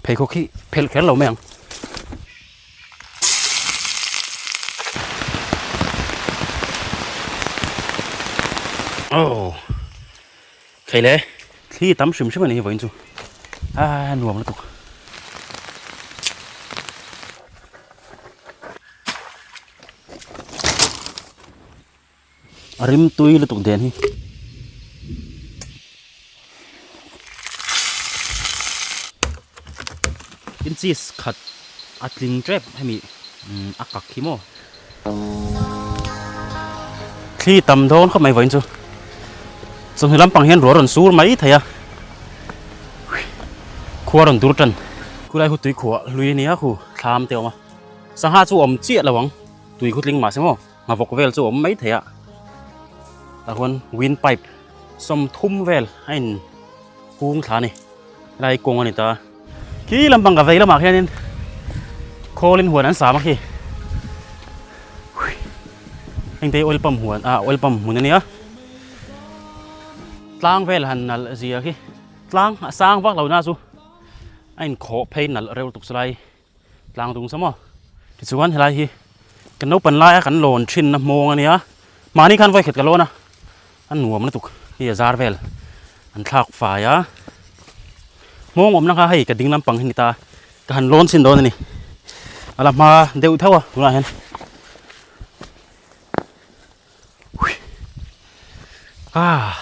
Pheikhawk hi phelh kher lo mai ang. Aw thei le thli tam hrim hrim a ni hi vawiin chu a nuam lutuk. A rim tui lutuk den hi. Inches khat a tling tep hemi a kak hi maw. Thli tam dawn khawp mai vawiin chu. Chawhnu lampang hian ruah rawn sur mai thei a. Khua rawn dur tan. Khulai hu tuikhuah hlui a nia khu thlam te a awm a. Sangha chu awm chiah lo ang tui khu tling mahse maw. Nghavawk vel chu awm mai thei a, tah huan wind pipe 30 vel a in hung thla a ni, helai kawng a ni ta. Khi lampang ka vei lamah khianin khawlin huan an sam a khi, heng te hi oil pump huan ah oil pump hmun a nia, tlang vel han nalh zia khi, tlang a sang vak lo na chu a inkhawh phei nalh reuh lutuk salai. Tlang dung sa maw? Tichuan helai hi kan naupan laia kan lawn thinna hmawng a nia, mahni khan vawikhat ka lawn a, a nuam lutuk hi a zar vel an thlak fai a, hmawng awmna kha hei ka ding lampang hi ni ta, ka han lawn chhin dawn a ni, a la hma deuh theuh a tunah hian. Ah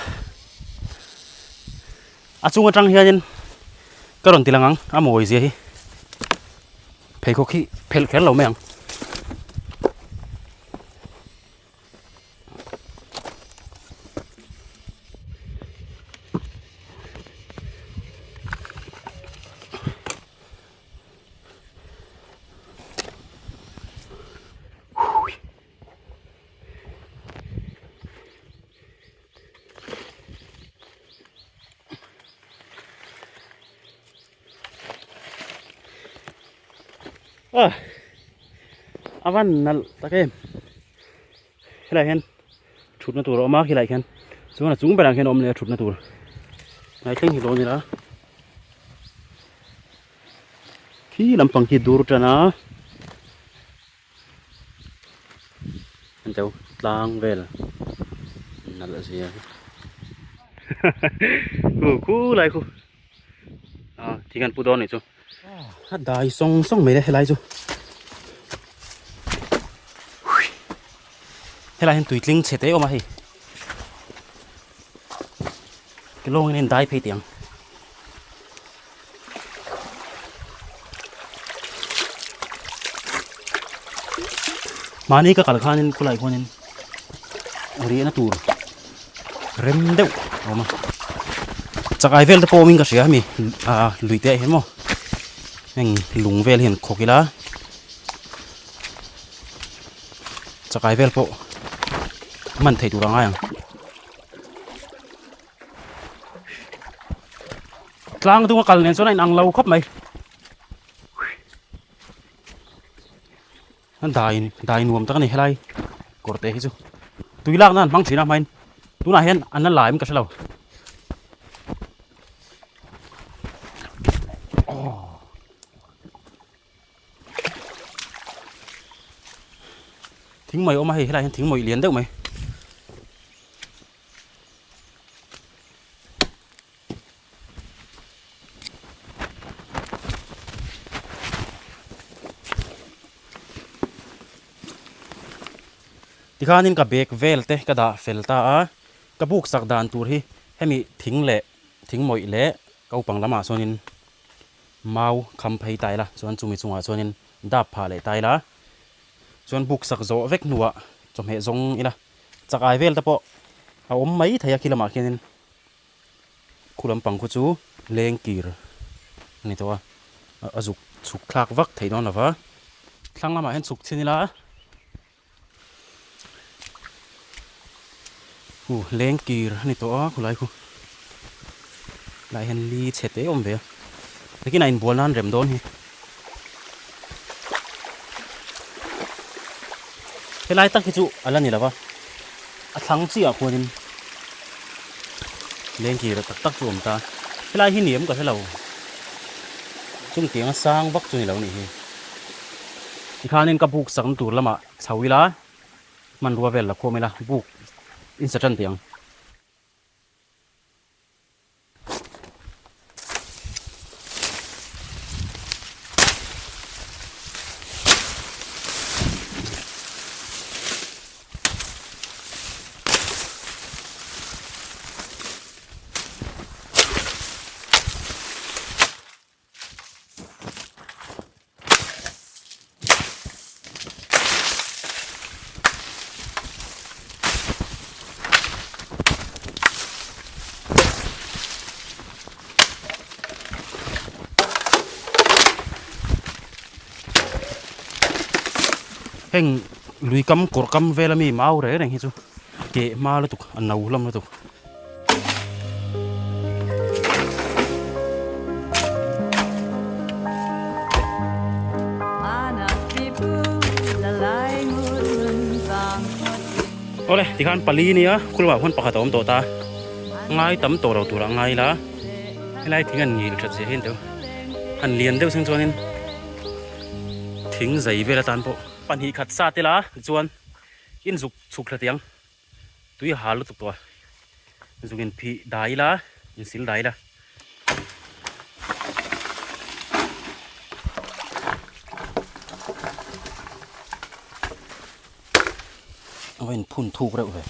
a chung atang hianin ka rawn ti lang ang a mawi zia hi pheikhawk hi phelh kher lo mai ang. Ah a van nalh tak em helai hian thutna tur a awm a khilai khian chuan a chung berah khian a awm leh a thutna tur ngaithleng hi lo ni la khi lampang khi dur tan a. An teu tlang vel nalh zia hi khu khu lai khu a thing an pu dawn nih chu a dai sawng sawng mai le helai chu helai hian tui tling chhe te awm a hei ke lawng in a in dai phei teh ang. Mahni ka kal khanin khawlai khuanin riahna tur rem deuh a awm a chakai vel te pawh awmin ka hria hemi ah lui te ah hian maw heng lung vel hian khawk ila chakai vel pawh hman theih tur a ngai ang. Tlang dung a kal nen chuan a inang lo khawp mai. A dai dai nuam tak a ni helai kawr te hi chu. Tui lak nan hmang thin a hmain tunah hian an la laim ka hre lo. Thing mai awm a hei helai hian thing mawih lian deuh mai. Tikhanin ka bag vel te ka dah fel ta a, ka buk sak dan tur hi hemi thing leh thing mawih leh kopang lamah chuanin mau kham phei ta ila chuan chumi chungah chuanin dap phah leh ta ila chuan buk sak zawh vek hnuah chawhmeh zawng ila chak ai vel te pawh a awm mai thei a khi lamah khianin khu lampang khu chu leng kir a ni tawh a a zuk chhuk thlak vak theih dawn lova thlang lamah hian chhuk chhin ila hu leng kir a ni tawh a khulai khu lai hian li chhe te awm ve a takin a inbual nan rem dawn hi. Helai tak hi chu a la ni lo va, a thlang chiah khuanin. Lengkir tak tak chu a awm ta. Helai hi niam ka hre lo. Chung tianga sang vak chu ni lo nih hi. Tikhanin ka buk sakna tur lamah chho ila, hmanrua vel la khawm ila, buk in sa tan teh ang. Heng lui kam kawr kam vel ami mau reng reng hi chu keh hma lutuk a no hlawm lutuk. Awle tikhan pali nia khulvah huan pakhat a awm tawh ta ngai tam tawh lo turah ngai ila helai thing an ngil that zia hian teu han lian deuh seng chuanin thing zai vel atan pawh pahnih khat sa te la chuan inzuk chhuk thla tiang. Tui a hal lutuk tawh a, zuk in phih dai ila, in sil dai ila. A va in phun thuk reuh ve.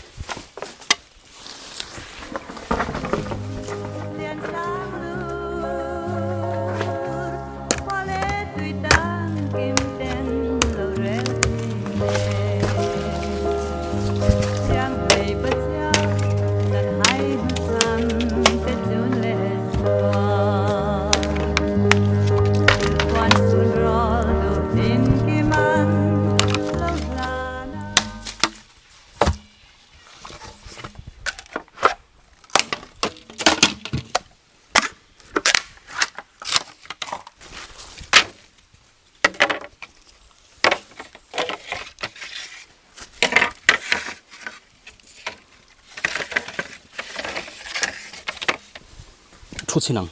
Thu chhin ang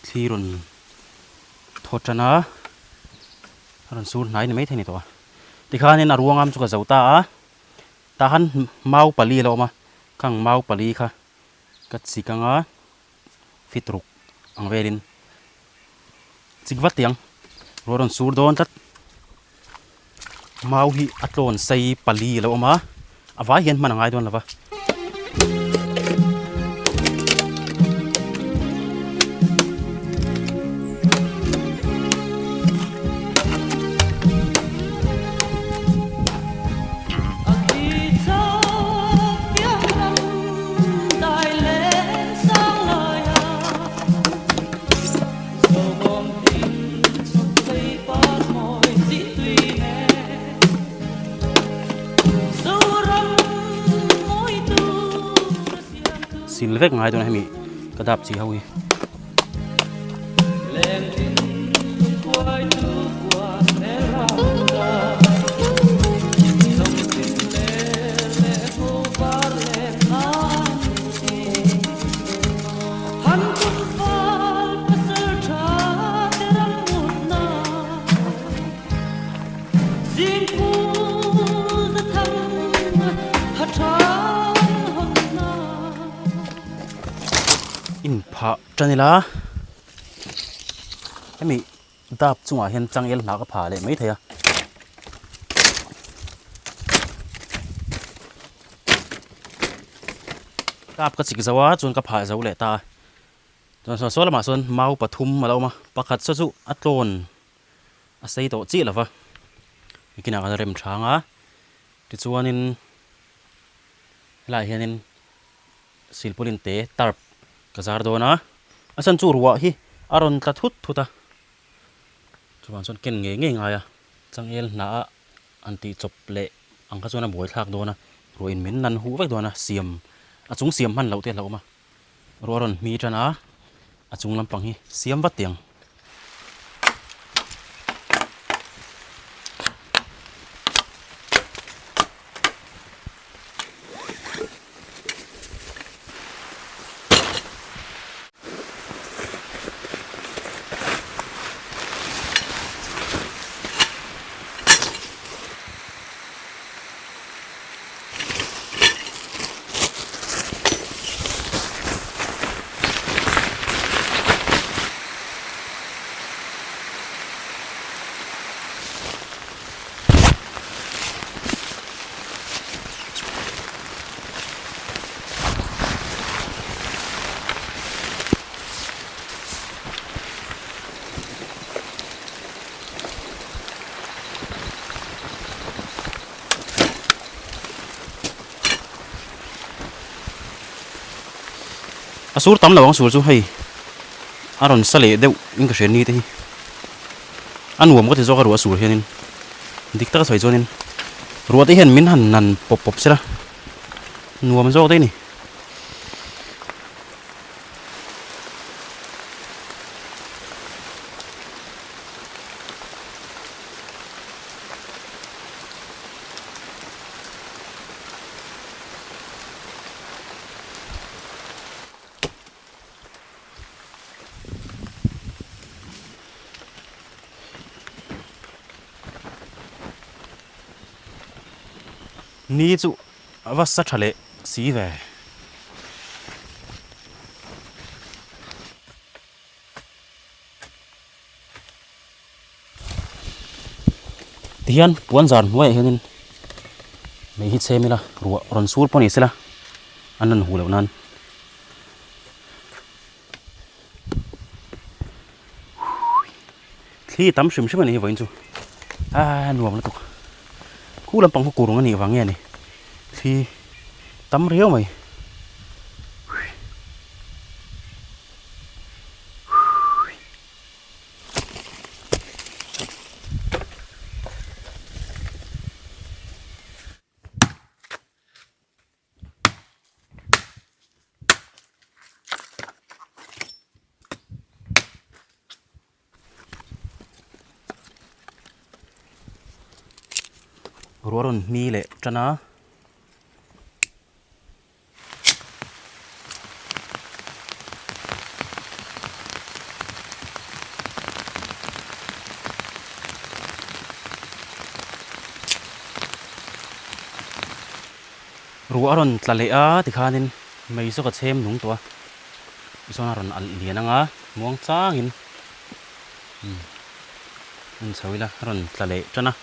thli rawn thaw tan a a rawn sur hnai ni maithei a ni tawh a tikhanin a ruangam chu ka zo ta a tah khan mau pali a lo awm a khang mau pali kha ka chik anga fit ruk ang velin chik vat tiang ruah rawn sur dawn tlat mau hi a tlawn sei pali a lo awm a a vai hian hman a ngai dawn lo va. Sil vek ngai dawn a hemi ka dap chi ho hi. Inphah tan ila hemi dap chungah hian changel hna ka phah leh mai thei a. Dap ka chik zo a chuan ka phah zo leh ta a chuan saw saw lamah sawn mau pathum a lo awm a pakhat saw chu a tlawn a sei tawh chiah lo va nikinah kan rem thang a tichuanin helaiah hianin silpaulin te tarp ka zar dawn a a chhan chu ruah hi a rawn tla thut thut a chuvang chuan ken ngei ngei ngai a changel hnah a an tih chawp leh ang kha chuan a buai thlak dawn a ruah in min nan huh vek dawn a siam a chung siam hman loh te a hlauhawm a. Ruah rawn hmi tan a, a chung lampang hi siam vat tiang. A sur tam lo ang sur chu hei a rawn sa leh deuh in ka hria ni te hi a nuam ka ti zawk a ruah sur hianin dik taka sawi chuanin ruah te hian min han nan pawp pawp sela nuam zawk daih a ni. Ni chu a va sa tha leh si ve. Tihian puan zar hnuaiah hianin mei hi chhem ila ruah rawn sur pawh ni sela an rawn huh loh nan. Thli tam hrim hrim a ni hi vawiin chu a nuam lutuk khu lampang khu kurung a nih vang nge ni thli tam riau mai. Ruah rawn hmi leh tan a. Ruah a rawn tla leh a tikhanin mei chu ka chhem nung tawh a tichuan a rawn alh lian ang a muang changin umm en chho ila a rawn tla leh tan a.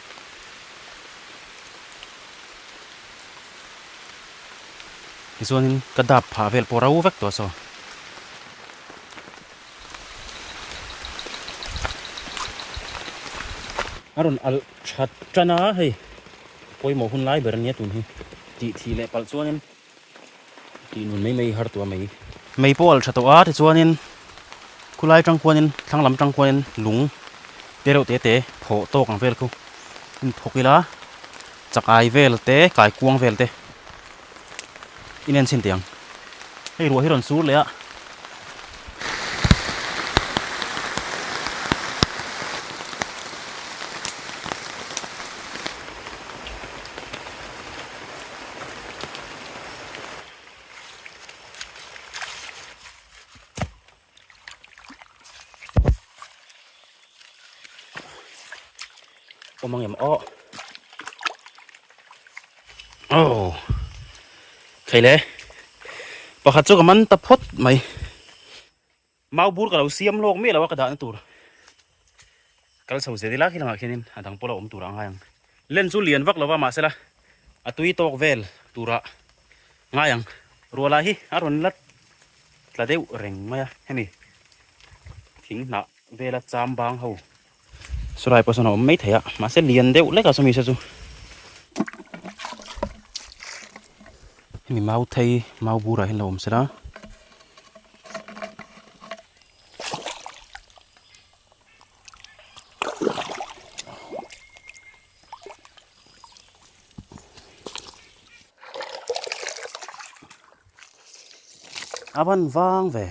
Tichuanin ka dap phah vel pawh ro vek tawh saw. A rawn alh that tan a hei pawimawh hun lai ber ania tun hi tih thih leh palh chuanin tih nun mai mai har tawh a mai. Mei pawh alh tha tawh a tichuanin khulai tang khuanin thlang lam tang khuanin lung te reuh te te phawh tawk ang vel khu in thawk ila chakai vel te kaikuang vel te in en chhin teh ang hei ruah hi rawn sur leh a. Awm ang em aw aw thei le pakhat chu ka man ta phawt mai mau bur ka lo siam lawk miah lo a ka dahna tur kal chho zel ila khi lamah khianin a dang pawh la awm tur a ngai ang len chu lian vak lova mahsela a tui tawk vel turah ngai ang ruala hi a rawn la tla deuh reng mai a hemi thing hnah vela cham bang ho Saw lai pawh sawn a awm mai thei a mahse lian deuh lek a sawmi se chu hemi mau thei mau burah hian lo awm sela. A ban vang ve.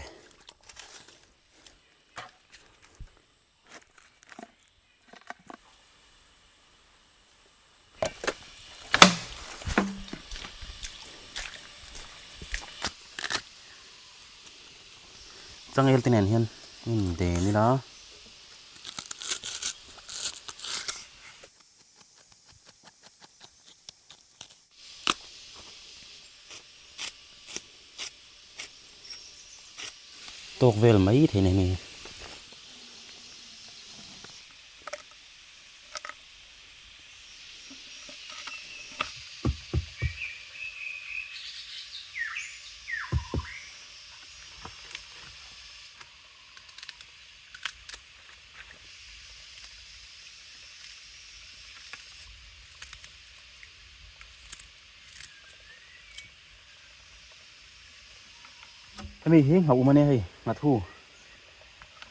Changel te nen hian in den ila. Tawk vel mai thei nei mai. Hemi hi nghaum a nia hei, nghathu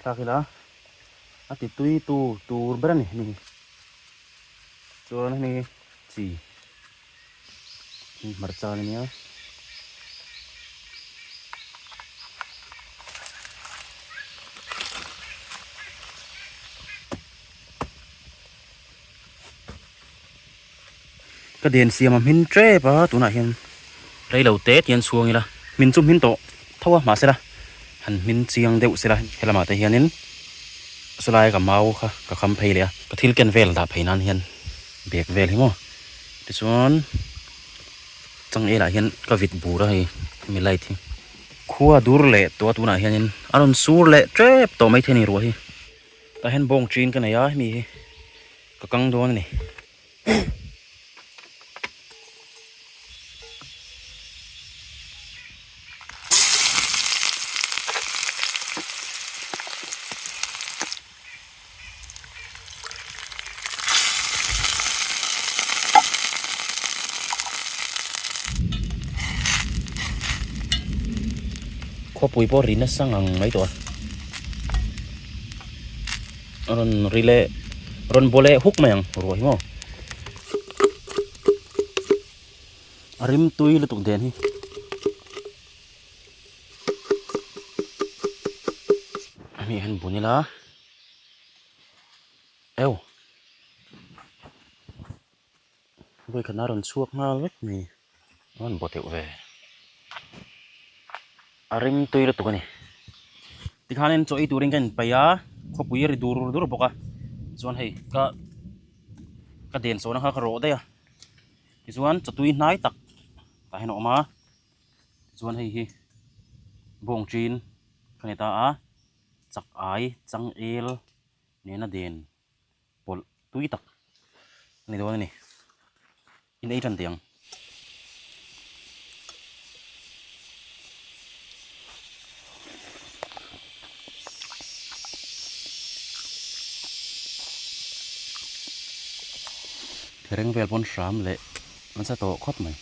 thlak ila a ti tui tu tur ber a ni hemi hi. Chuan hemi hi chi hmarcha a nia. Ka den siam a hmin tep a tunah hian reilo te tian chhuang ila hmin chu hmin tawh tho a mahsela han hmin chiang deuh sela helamah te hianin chulai ka mau kha ka kham phei leh a ka thil ken vel dah phei nan hian bag vel hi maw tichuan changel ah hian ka vit bur a hei hemi light hi khua dur leh tawh a tunah hianin a rawn sur leh tep tawh maithei a ni ruah hi tah hian bawng chin ka nei a hemi hi ka kang dawn a ni. Khawpui pawh ri nasa ngang mai tawh a. A rawn ri leh rawn baw leh huk mai ang ruah hi maw. A rim tui lutuk den hi. Hemi hian bun ila eu vawikhatna a rawn chhuak nghal vek mai. A rawn baw deuh ve. A rim tui lutuk a ni. Tikhanin chaw ei turin ka inpeih a, khawpui ri dur dur bawk a. Chuan hei ka ka den sawhna kha ka rawh daih a. Tichuan chaw tui hnai tak tah hian a awm a. Tichuan hei hi bawng ṭin ka ni ta a, chak ai changel nena den pawlh tui tak a ni dawn a ni. In ei tan teh ang. Thereng vel pawn hram leh nasa tawh khawp mai.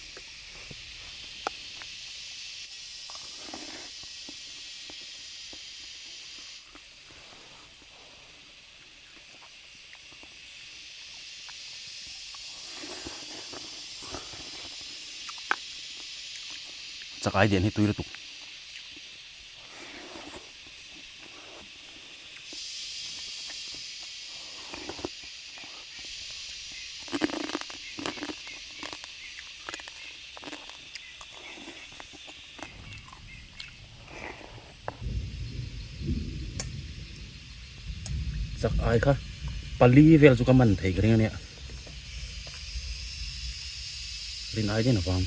Chakai dian hi tui lutuk. Chak ai kha pali vel chu ka man thei ka ring ania rin ai den avang.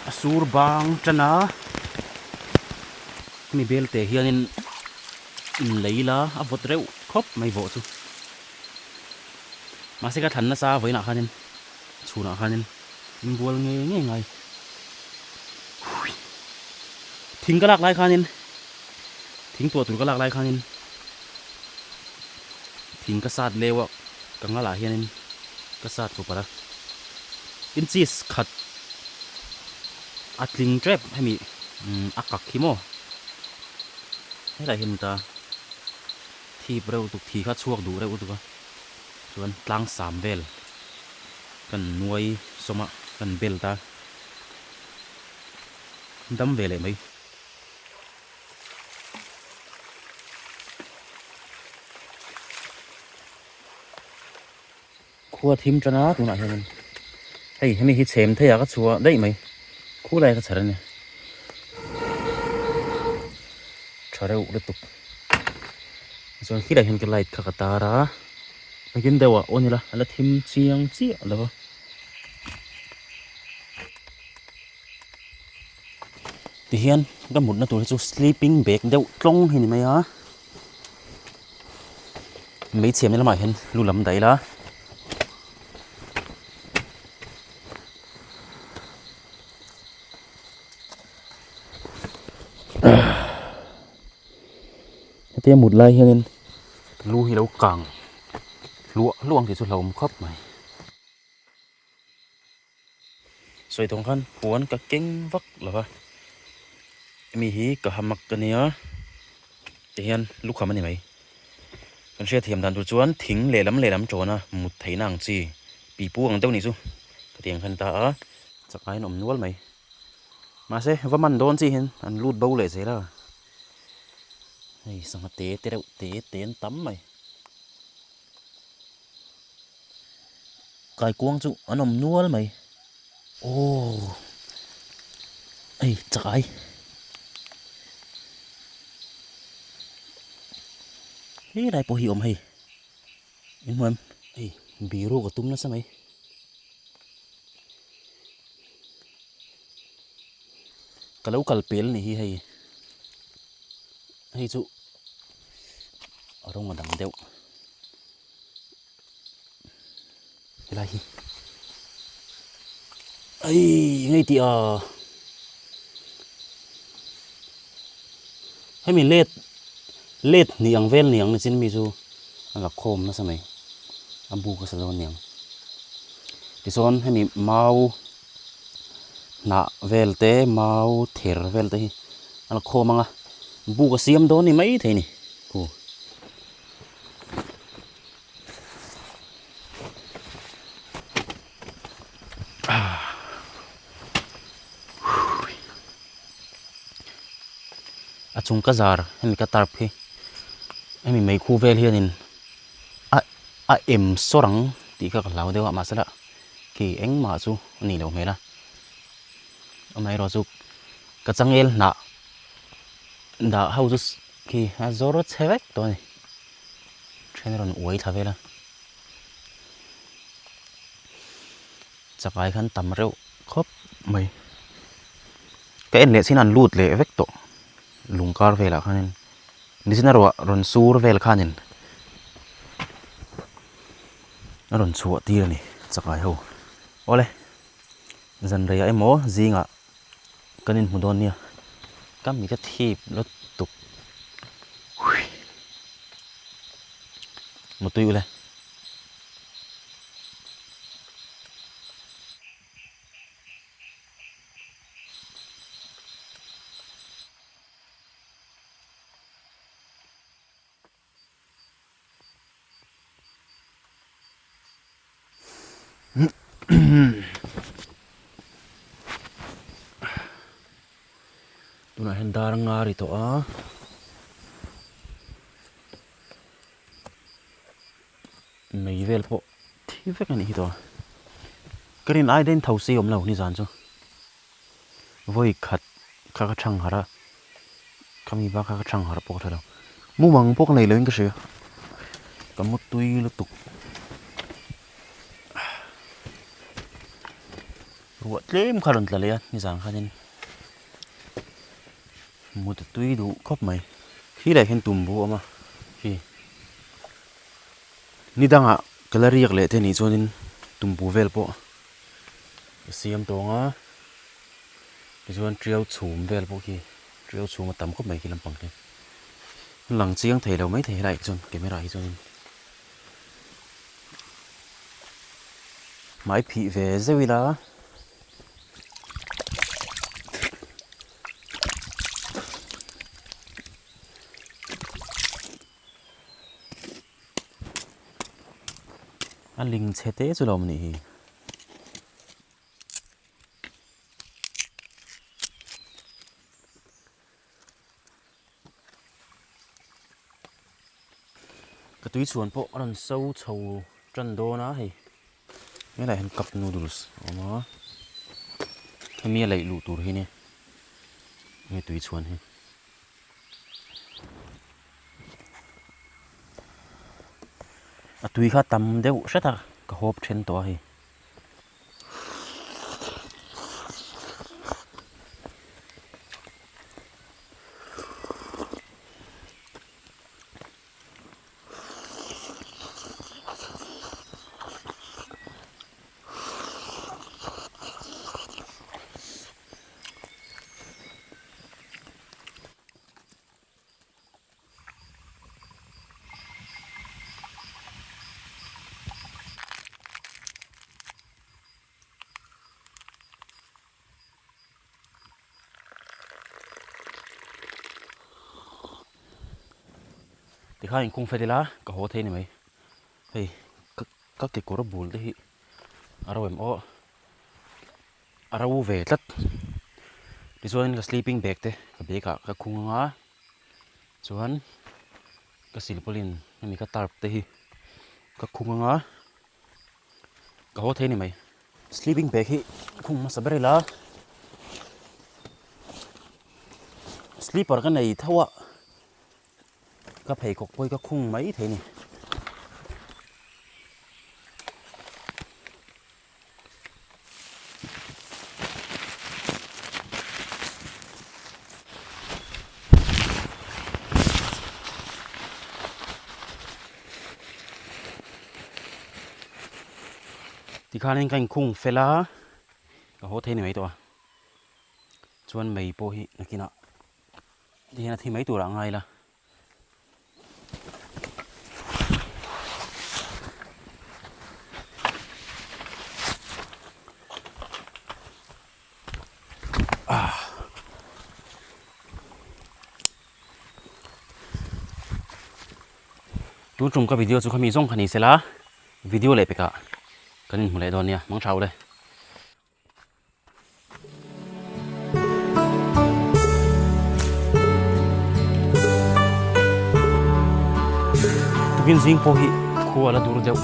A sur bang tan a hemi bel te hianin in lei la a vawt reuh khawp mai vawh chu mahse ka thlan nasa vawiinah khanin chhunah khanin inbual ngei ngei ngai. Thing ka lak lai khanin thing tuah tur ka lak lai khanin thing ka sat leu a ka ngalah hianin ka sat fawp a inches khat a tling tep hemi a kak hi maw helai hian ta thip reuh lutuk thi kha chhuak duh reuh lutuk a chuan tlang sam vel kan nuai sawm a kan bel ta. Dam ve leh mai. Khua thim tan a tunah hianin hei hemi hi chhem thei ah ka chhuah daih mai khulai ka chhar a ni tha reuh lutuk chuan khilai hian ka light kha ka tar a nakin deuh ah on ila a la thim chiang chiah lo va. Tihian ka mutna tur hi chu sleeping bag deuh tlawng hi ni mai a hmeichhia hmel lamah hian lu lam daih ila hetia mut lai hianin lu hi lo kang hluah hluah ang tih chu hlauhawm khawp mai. Sawi tawng khan puan ka keng vak lo va, hemi hi ka hamak ka nia tihian lukham a ni mai. Kan hriatthiam dan tur chuan thing lehlam lehlam tawna mut theihna ang chi pipu ang deuh nih chu ka ti ang khan ta a, chak aiin awm nual mai. Mahse va man dawn chi hian an lut bo leh zel a, hei sangha te te reuh te te an tam mai. Kaikuang chu an awm nual mai. Aww hei chakai helai pawh hi awm hei in hmu em hei biru ka tum nasa mai. Ka lo kal pel ni hi hei hei chu a rawng a dang deuh. Helai hi ai ngei tih a hemi let let hnih ang vel ni ang nichin mi chu a la khawm nasa mai a bu ka sa dawn niang tichuan hemi mau hnah vel te mau ther vel te hi a la khawm ang a bu ka siam dawn ni mai thei a ni khu. A chung ka zar hemi ka tarp hi hemi meikhu vel hianin a a em sawr ang tih kha ka hlau deuh a mahse la khi engmah chu a nih loh hmel a amaherawh chu ka changel hnah dah ho chu Khi a zawr chhe vek tawh a ni. Then a rawn uai thla vel a. Chakai khan tam reuh khawp mai. Ka en leh chin an lut leh vek tawh. Lung kar velah khanin nichin a ruah rawn sur vel khanin a rawn chhuah tir a ni chakai ho. Awle zan reiah emaw zingah. Kan inhmu dawn nia. Ka mit a thip lutuk. Hui. Mutui ule. Tunah hian dar a nga ri tawh a. Mei vel pawh thi vek a nih hi tawh a. Ka rin ai daih in tho si awm lo nizan chu. Vawi khat kha ka thang harh a, khami bak kha ka thang harh pawh ka hre lo. Mumang pawh ka nei lo in ka hria. Ka mu tui lutuk. Ruah tlem kha a rawn tla leh a nizan khanin mut a tui duh khawp mai. Khi lai hian tumbu a awm a khi ni dangah ka la riak leh te nih chuanin tumbu vel pawh. Ka siam tawng a tichuan tiau chhum vel pawh khi tiau chhum a tam khawp mai khi lampang khi lang chiang thei lo mai thei helai ah chuan camera hi chuanin hmai phih ve zeuh ila. A ling chhe te chu lo awm anih hi. Ka tui chhuan pawh a rawn so chho tan dawn a hei. Helaiah hian cup noodles a awm a, hemi a leih luh tur hi nia hemi tui chhuan hi. A tui kha tam deuh hret a ka hawp then tawh a hei. Tikhan inkhung fet ila ka haw thei ni mai hei ka ka kekawr bul te hi a ro em aw a ro ve tlat tichuan ka sleeping bag te ka bag ah ka khung anga chuan ka silpaulin hemi ka tarp te hi ka khung anga ka haw thei ni mai. Sleeping bag hi khung hmasa ber ila sleeper ka nei tho a ka pheikhawk pawh hi ka khung mai thei a ni. Tikhanin ka inkhung fel a, ka haw thei ni mai tawh a, chuan mei pawh hi nakinah tihian a thi mai turah a ngai la. Tun tum ka video chu khami zawng kha ni sela video leh pekah kan inhmu leh dawn nia mang tha ule. Tukin zing pawh hi khua la dur deuh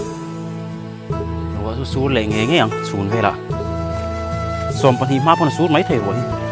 ruah chu sur leh ngei ngei ang chhun velah 12 hma pawn a sur mai thei ruah hi.